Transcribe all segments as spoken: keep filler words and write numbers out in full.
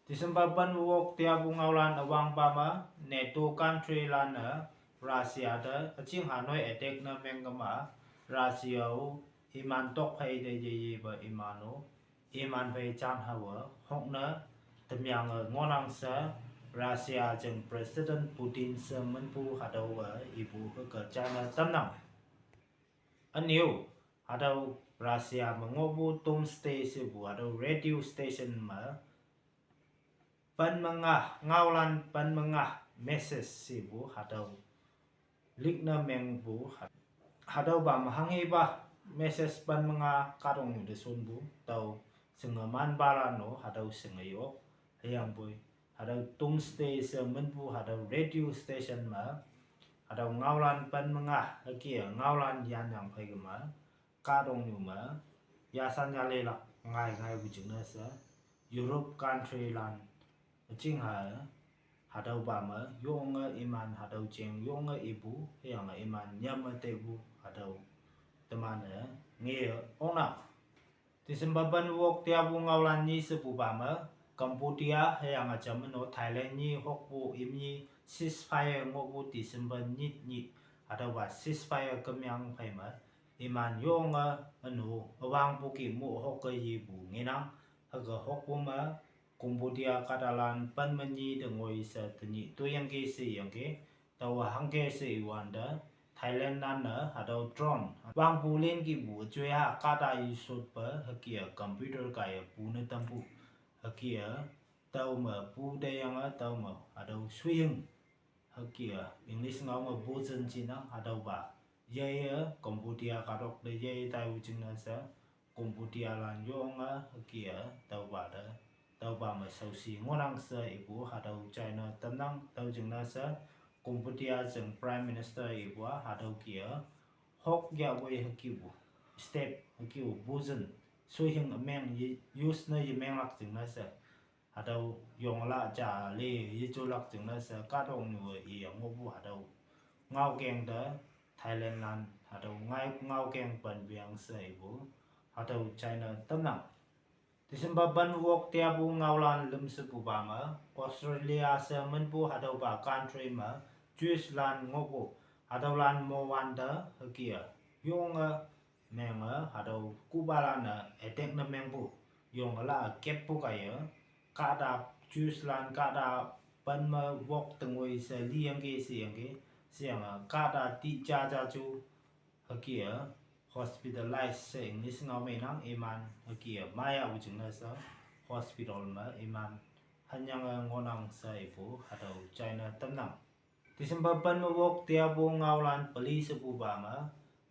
December pen wok tiapu ngaolan üwangpa me NATO country lan-e Russia te üjing hanoi attack ne mengkema Russia-o iman tok phei te yeyepe iman-o iman phei jan hawe hokne temyange ngohnang she Russia jing President Putin she minpu hatüowe ipu hüke china tamnang. Ünyu, hatüo Russia me ngohpu Doomsday shepu hatüo radio station me pen me nga, ngaolan pen me nga message shepu hatüo leak ne mengpu, hatüopa me hanghepa message pen me nga kahtoknyu te shonpu tao shinge manpalan-o hatüo shinge yok. Hüyangpoi hatüo Doomsday she minpu hatüo radio station me hatüo ngaolan pen me nga hüke ngaolan yanyang phei kema kahtoknyu me yasan yalelak ngai ngaipu jingne she Europe country lan üjing ha hatüopa me yonge iman hatüo jeng yonge ipu hüyange iman nyamme teipu hatüo teman-e nge oknang. December pen wok tiapu ngaolan nyi shepupa me Cambodia hüyange jamno Thailand nyi hokpu imni ceasefire ngohpu December nyit nyih hatüopa ceasefire kemyang phei me iman yonge ünu üwangpu ki mo hokke yepu ngenang. Hüke hokpu me Cambodia kahtalan pen me nyi te ngoi she tenyih toiyangki sheyangki. Taowa hangke she iwante Thailand lan-e hatüo drone wangpu len kipu üjoiha kahta yeshotpe hüke-a computer kaiye pune tampu hüke-a tao me pu teyange tao me hatüo suihing hüke-a English ngao me poison jinang hatüopa yeye Cambodia kahtok te yeye taipu jingne she Cambodia lan yonge hüke-a tüopa te tüopa me shaoshi ngohnang she ipu hatüo china tamnang. Tüo jingne she Cambodia jing Prime Minister ipu-a hatüo ke-a hok yahpoi hükepu step hükepu poison suihing ümeng ye use ne yemenglak jingne she hatüo yongla ja le yejolak jingne she kahtoknyu-e iye ngohpu hatüo ngaokeng te Thailand lan hatüo ngai ngaokeng pen peang she ipu hatüo china tamnang. December pen wok tiapu ngaolan lüm shepupa me Australia she minpu hatüopa country me Jews lan ngohpu hatüolan mowante hüke-a yonge menge hatüo kupalan-e attack ne mengpu yonge la keppu kaiye kahta Jews lan kahta pen me wok tengoi she liyangki sheyangki sheyange kahta ti ja ja ju hüke-a hospitalize she English ngao me nang iman hüke-a mayapu jingne she hospital me iman hanyange ngohnang she ipu hatüo china tamnang. December pen me wok tiapu ngaolan peli shepupa me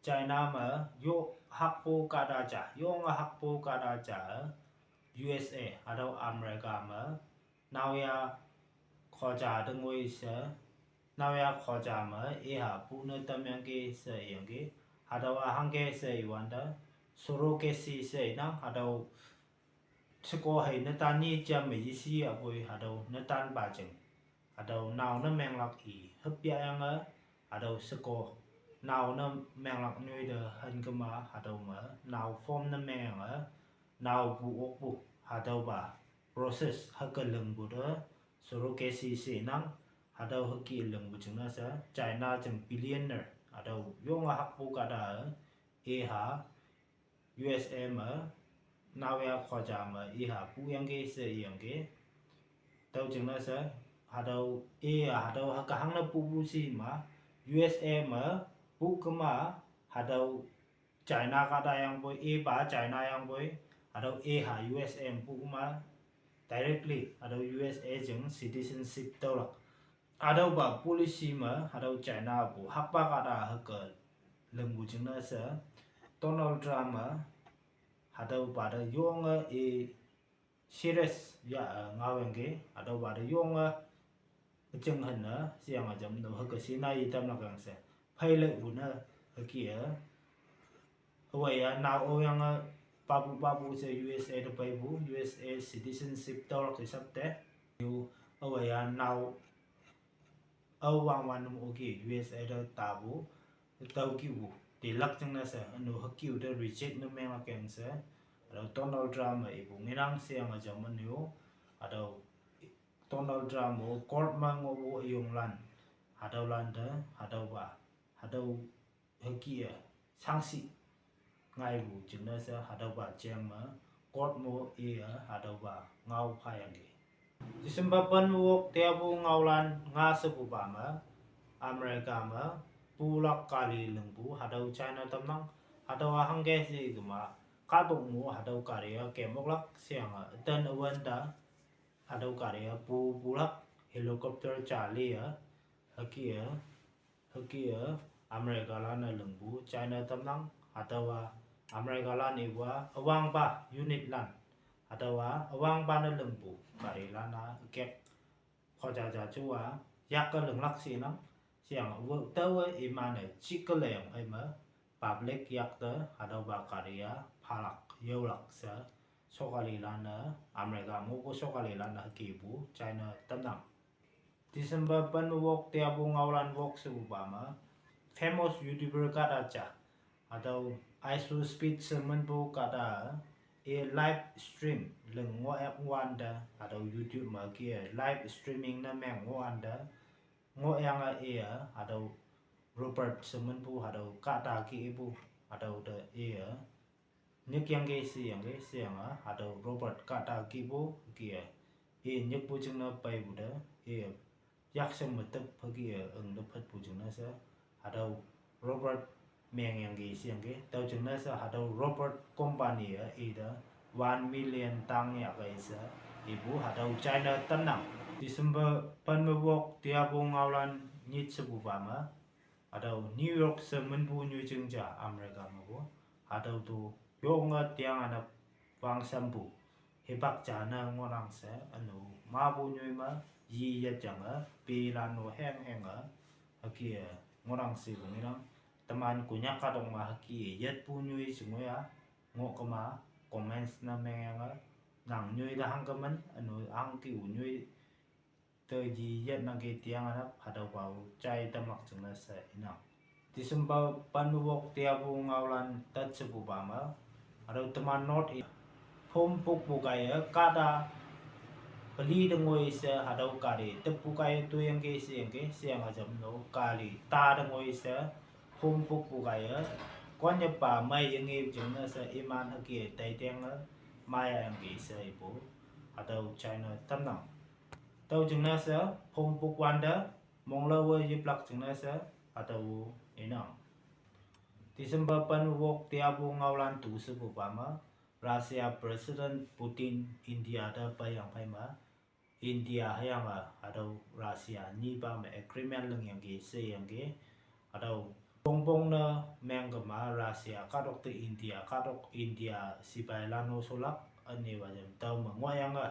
China me yo hakpu kahta ja yonge hakpu kahta ja-e U S A hatüo America me naoya khoja te ngoi she naoya khoja me iha pune tamyangki sheyangki. Hatüowa hangke she iwante surrogacy she inang hatüo sheko hei netan nyi jam me yeshi apoi hatüo netanpa jing hatüo nao ne menglak i hüpyayange hatüo sheko nao ne menglak nyoi te hankema hatüo me nao form ne mengyange naopu okpu hatüopa process hüke lingpu te surrogacy she nang. Hatüo hüke lingpu jingne she China jing billionaire hatüo yonge hakpu kahta-e iha U S A me naoya khoja me iha puyangki she iyangki. Tüo jingne she hatüo i hatüo hüke hangne pupu shi ma U S A me pu kema hatüo China kahta yangpoi ipa China yangpoi hatüo iha U S A me pu kema directly hatüo U S A jing citizenship tüolak. Hatüopa policy me hatüo China pu hakpa kahta hüke lingpu jingne she Donald Trump-e hatüopa te yonge i serious ya-e ngaoyangki hatüopa te yonge üjing hanne sheyange jamno hüke shina yetamlak yang she pheileipu ne hüke-a aweiya nao oyange papu papu she U S A te peipu U S A citizenship tüolak isap te. Yu aweiya nao ao wangwan ne moke U S A te tapu tüo kihpu telak jingne she ünu hüke-o te reject ne menglak yang she hatüo Donald Trump-e ipu ngenang sheyange jamno hatüo Donald Trump-o court me ngohpu üyonglan, hatüolan te, hatüopa, hatüo hüke-e, shangshih ngaipu jingne she hatüopa jeng me, court mo iye hatüopa ngao phayangki. December pen wok teapu ngaolan nga shepupa me, America me, pulak kali lingpu hatüo china tamnang, hatüowa hangke she kema, kahtoknyu hatüo kali-a kem oklak sheyange üten üwün ta, hatüo kali-a pu pulak helicopter jali-e, hüke-e, hüke-e, Americalan-e lingpu china tamnang, hatüowa Americalan ipu-a üwangpa unitlan, hatüowa üwangpa ne lingpu kalilan-a ükek khoja ja ju-a, yakke linglak shenang, sheyange taowe iman-e jikke leyang phei me, public yakte hatüopa kali-a phalak yaolak she, sokalilan-e, America ngohpu sokalilan-e hükepu china tamnang. December pen wok teapu ngaolan wok shepupa me, famous YouTuber kahta ja, hatüo IShowSpeed she minpu kahta, i live stream ling ngohyak wante, hatüo YouTube me ke live streaming ne meng ngohwante, ngohyange iye hatüo Robert she minpu hatüo kahta kihpu, hatüo te iye nyikyangki sheyangki sheyange hatüo Robert kahta kihpu ke, i nyikpu jingne peipu te, i yakshe me tep hüke-e üngle phatpu jingne she, hatüo Robert mengyangki sheyangki, tüo jingne she hatüo Robert company-e ite one million tang yahkei she, ipu hatüo china tamnang. December pen me wok teapu ngaolan nyit shepupa me, hatüo New York she minpu nyoijing ja America mepu, hatüo tu yonge tiang ane wangshampu, hipak ja ne ngohnang she, ünu mapu nyoi me, yi yet jange, pelan-o heng henge, hüke-e ngohnang shepu ngenang, teman Konyak kahtok me hüke-e yetpu nyoi she ngoi-a, ngoh kema, comments ne mengyange, nang nyoi te hangke men, ünu hangke-o nyoi te yi yetnangki tiang anap hatüopa-o jai tamlak jingne she inang. December pen wok teapu ngaolan tat shepupa me, hatüo teman North East, phom pukpu kaiye kahta peli te ngoi she hatüo kali teppu kaiye toiyangki sheyangki sheyange jamno kali ta te ngoi she, phom pukpu kaiye, konyepa mei yengi jingne she iman hüke taitenge, maiyangki she ipu, hatüo china tamnang. Tüo jingne she, phom puk wante, monglaowe yiplak jingne she, hatüo inang. December pen wok teapu ngaolan tu shepupa me, Russia President Putin India te peiyang phei me, India hüyange hatüo Russia nyipa me agreement lingyangki sheyangki, hatüo pongpong ne mengkema Russia kahtok te India, kahtok India sipailan-o sholak, ünepa jam tüo me ngohyange,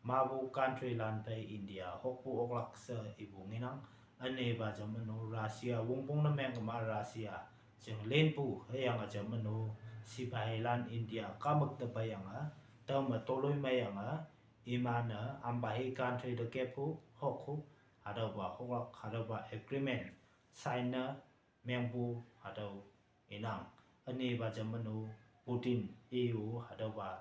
mapu countrylan phei India hokpu oklak she ipu ngenang, ünepa jam ünu Russia wongpong ne mengkema Russia jing linpu hüyange jam ünu sipailan India kamük te peiyange, tüo me toloi meiyange, iman-e ampa hi country te keppu, hokpu, hatüopa hoklak hatüopa agreement sign ne mengpu hatüo inang. Ünepa jam ünu Putin iu hatüopa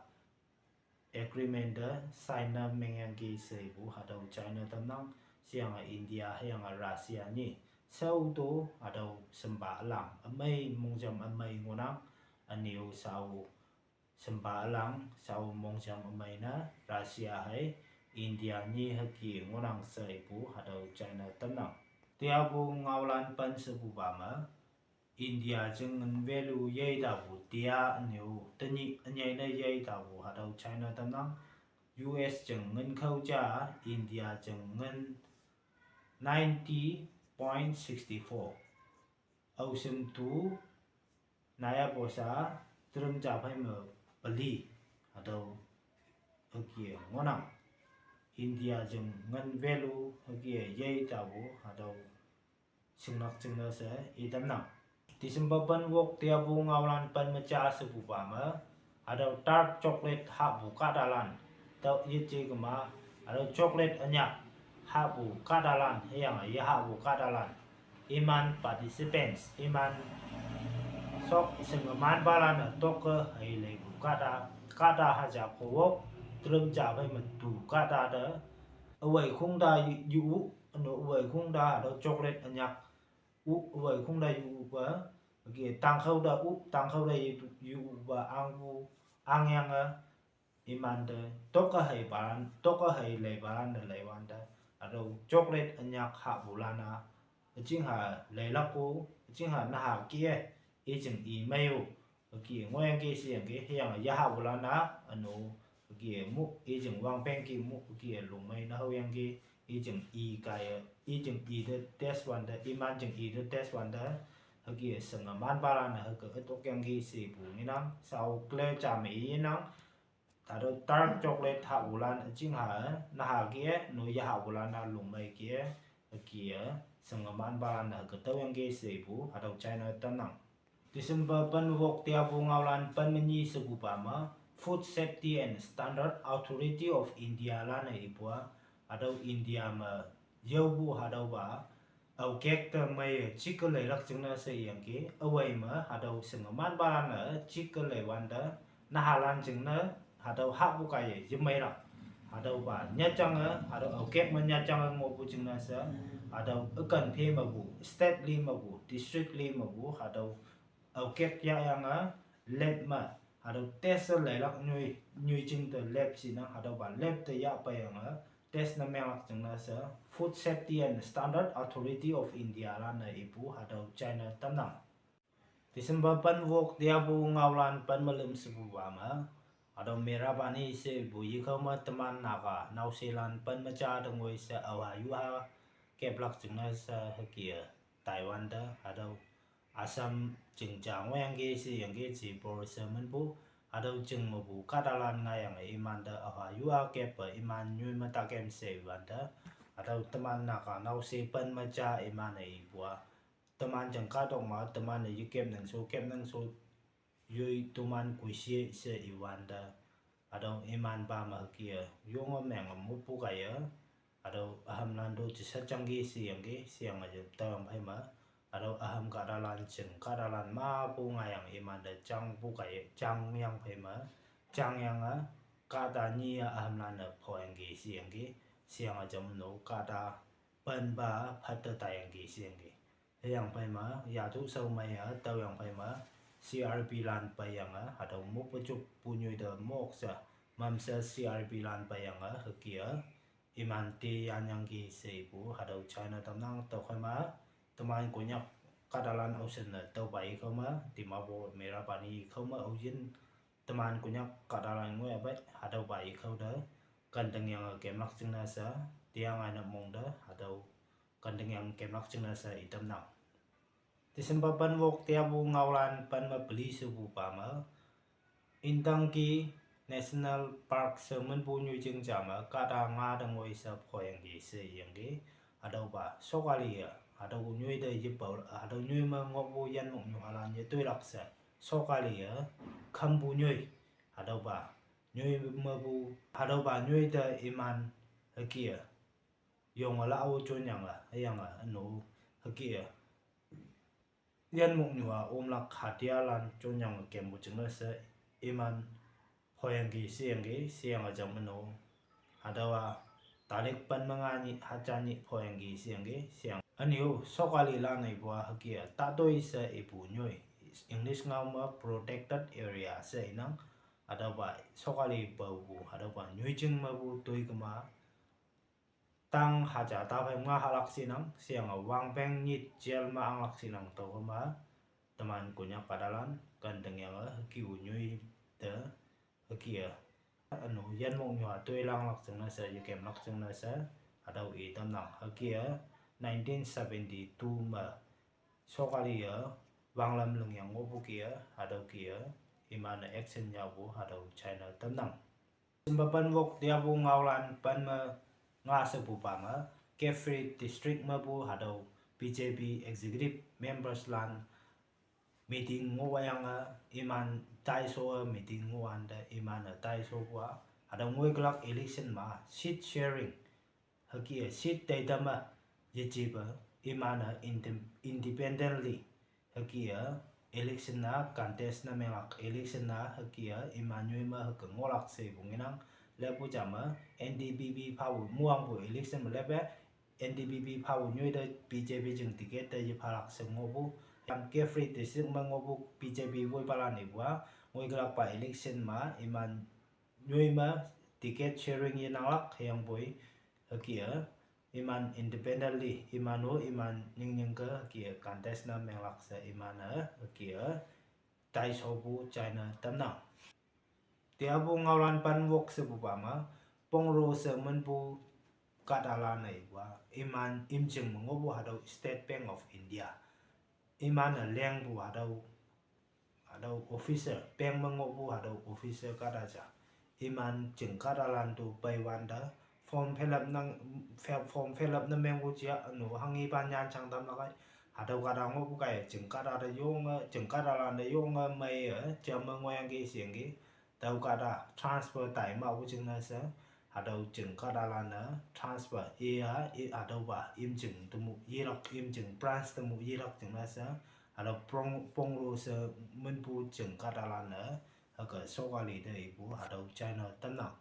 agreement te sign ne mengyangki she ipu hatüo china tamnang, sheyange India hüyange Russia nyi, shao to hatüo shimpa ülang ümei mongjam ümei ngohnang, üne-o shao shimpa ülang shao mongjam ümei ne Russia hei India nyi hüke ngohnang she ipu hatüo china tamnang. Teapu ngaolan pen shepupa me, India jing ngin value yeitapu tia üne-o tenyih ünyei ne yeitapu hatüo china tamnang. U S jing ngin khao ja, India jing ngin ninety point sixty four. Aoshem tu, naya posa, trüm ja phei me peli, hatüo hüke ngohnang. India jing ngin value hüke yeitapu hatüo shinglak jingne she itamnang. December pen wok teapu ngaolan pen me ja shepupa me, hatüo dark chocolate hahpu kahtalan, tüo yeje kema, hatüo chocolate ünyak hahpu kahtalan hüyange yehahpu kahtalan, iman participants, iman sok shingemanpalan-e tokke hei leipu kahta, kahta haja kowok, trüm ja phei me tu kahta te Üwei khongta yu, yu u, üno üwei khongta hatüo chocolate ünyak u, üwei khongta yu u pa, hüke tangkhao ta u, tangkhao ta yu, yu u pa angpu, angyange, imante, tokke hei palan, tokke hei lei palan te leiwante, hatüo chocolate ünyak hahpulan-a, üjingha leilak-o, üjingha naha kih-e, i jing i mei-o, hüke ngohyangki sheyangki, hüyange yahahpulan-a, üno, hüke mu, i jing wangpeng ki mu, hüke lungmei naoyangki, i jing i kaiye, i jing i te test wante, iman jing i te test wante, hüke shingemanpalan-e hüke ütokyangki shepu ngenang, shao clear ja me inang, hatüo dark chocolate hahpulan üjingha, naha kih-e, no yahahpulan-a lungmei kih-e, hüke, shingemanpalan-e hüke tüoyangki shepu, hatüo china tamnang. December pen me wok teapu ngaolan pen me nyi shepupa me, Food Safety and Standard Authority of India lan-e ipu-a, hatüo India me, yaopu hatüopa, aokek te meiye jike leilak jingne she iyangki, üwei me, hatüo shingemanpalan-e jike leiwante, nahalan jingne, hatüo hahpu kaiye yemeilak. Hatüopa nyatjange, hatüo aokek me nyatjange ngohpu jingne she, hatüo ükan phe mepu, state li mepu, district li mepu, hatüo aokek yahyange, lab me, hatüo test leilak nyoi, nyoijing te lab shinang, hatüopa lab te yahpeiyange, test ne menglak jingne she, Food Safety and Standard Authority of India lan-e ipu, hatüo china tamnang. December pen wok teapu ngaolan pen me lüm shepupa me, hatüo Merapani shepu yikhao me teman Naga naoshelan pen me ja te ngoi she aoha yuha keplak jingne she hüke, Taiwan te, hatüo Assam jing ja ngohyangki sheyangki jipor she minpu, hatüo jing mepu kahtalan ngaiyange imante aoha yuha keppe iman nyoi me takem she iwante, hatüo teman Naga naoshe pen me ja iman-e ipu-a, teman jing kahtok me, teman-e yekep nangso, kep nangso, yoi toman kuishe she iwante, hatüo imanpa me hüke, yonge menge moppu kaiye, hatüo ühamlan to jesat jangki sheyangki, sheyange jam tüoyang phei me, hatüo üham kahtalan jing kahtalan mapu ngaiyange imante jangpu kaiye, jangyang phei me, jangyange, kahta nyi-a ühamlan-e phoyangki sheyangki, sheyange jam no kahta penpa phatte taiyangki sheyangki. Hüyang phei me, yatu shao meiye, tüoyang phei me, C R P lan peiyange, hatüo moppu juppu nyoi te mok she, mamshe C R P lan peiyange, hüke, iman te yanyangki shepu, hatüo china tamnang tüokhei me, teman Konyak kahtalan aoshin ne tüopa yikhao me, Dimapur Merapani yikhao me aoyin, teman Konyak kahtalan ngoi apei, hatüopa yikhao te, kantingyange kemlak jingne she, tiang aine mong te, hatüo, kantingyange kemlak jingne she itamnang. December pen wok teapu ngaolan pen me peli shepupa me, Indangki National Park she minpu nyoijing ja me, kahta nga te ngoi she phoyangki sheyangki, hatüopa, sokali-e, hatüo nyoi te yepao, hatüo nyoi me ngohpu yinmok nyuhalan yetoilak she, sokali-e, khampu nyoi, hatüopa, nyoi mepu, hatüopa nyoi te iman, hüke, yonge la-o jonyange, hüyange, üno, hüke, yinmok nyuha omlak hatialan jonyange kempu jingne she, iman, phoyangki sheyangki, sheyange jam üno, hatüowa, tarik pen me nga nyih, haja nyih phoyangki sheyangki, sheyang. Üne-o, sokalilan-e ipu-a hüke, tatoi she ipu nyoi, English ngao me protected area she inang, hatüopa, sokali paopu, hatüopa, nyoijing mepu toi kema, tang haja taphei nga hahlak shinang, sheyange wangpeng nyit jail me anglak shinang tüokhei me, teman Konyak kahtalan, kantingyange hüke-o nyoi te, hüke-e, üno yinmok nyuha toilanglak jingne she, yekemlak jingne she, hatüo itamnang, hüke-e, nineteen seventy-two me, sokali-e, wanglam lingyang ngohpu kih-e, hatüo kih-e, iman-e action yahpu, hatüo china tamnang. December pen wok teapu ngaolan pen me nga shepupa me, Kiphire District mepu hatüo B J P executive members lan meeting ngohyange, iman taisho-e meeting ngohwante, iman-e taishopu-a, hatüo ngoikülak election me seat sharing, hüke-e seat teitam me, yejepe, iman-e inde, independently, hüke-e, election-a contest ne menglak, election-a hüke-e, iman nyoi me hüke ngohlak shepu ngenang, Lepu jame N D P P phapu muangpu election me lepe N D P P phapu nyoi te B J P jing ticket te yephalak she ngohpu. Yan Kiphire district me ngohpu B J P woipalan ipu a, ngoikelakpa election me iman nyoi me ticket sharing yenanglak hüyangpoi hüke a, iman independently iman-o iman nyingnyingke hüke a contest ne menglak she iman-e hüke a taishopu china tamnang. Teapu ngaolan panwok shepupa me, Pongro she minpu kahtalan-e ipu a, iman imjing me ngohpu hatüo State Bank of India, iman-e lengpu hatüo, hatüo officer, bank me ngohpu hatüo officer kahta ja, iman ching kahtalan to peiwante form fill up nang, form fill up ne mengpu ja üno hanghipa nyan jang tamlak kei. Hatüo kahta ngohpu kaiye ching kahta te yonge, ching kahtalan te yonge meiye jamme ngohyangki sheyangki. Tüo kahta transfer tai mapu jingne she, hatüo ching kahtalan-e transfer iya, i hatüopa imjing temu yelak, imjing branch temu yelak jingne she, hatüo Pong-, Pongro she minpu ching kahtalan-e hüke sokali te ipu hatüo china tamnang.